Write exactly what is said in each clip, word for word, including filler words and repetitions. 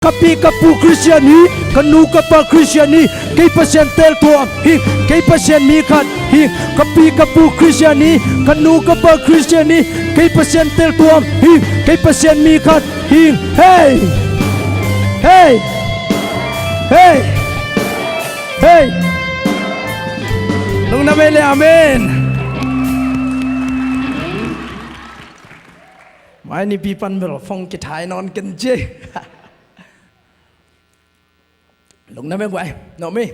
Ka pi ka pu Christian hi, ka nu ka pa Christian hi, kei Pasian teltuam hi, kei Pasian mi khat hi. Ka pi ka pu Christian hi, ka nu ka pa Christian hi, kei Pasian teltuam hi, kei Pasian mi khat hi. Hei! Hei! Hei! Hei! Lungdam ei le, amen. Mai nipi pan bel phone kithai nawn ken ci. Lungdam ei guai, nuam ei.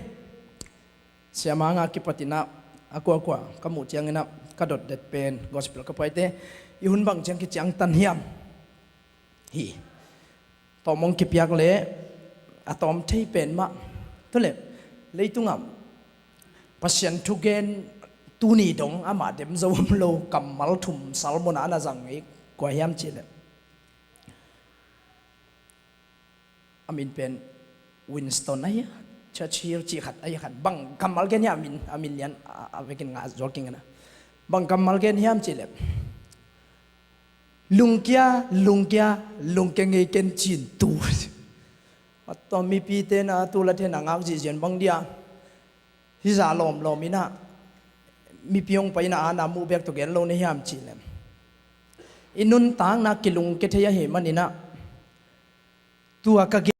Siamah nga kipat in ah, a kuakua ka muh ciangin ah, ka dotdet pen gospel ka puaite i hun bang ciang kiciangtan hiam? Hi. Tawm hong kipiak leh a tawm thei pen mah. Tua leh leitungah Pasian thugen tuni dong amah dem zo om lo kammal thum sermon ah na zang hi, kua hiam cih leh, a min pen Winston ahi a, Churchill cih khat ahi khat. Bang kammal gen hiam, a min, a min lian a, a vekin ngah zuak ing a na. Bang kammal gen hiam cih leh, lungkia, lungkia, lungkia ngei ken cin tu. A tua mipite na tu la thena ngak zihzian bang dia. Hih zah lawmlawm in ah mipi hong pai in ah, a na muh bek tawh gen lo na hiam cih leh, i nuntakna kilungkia thei ahih manin ah, tua ka gen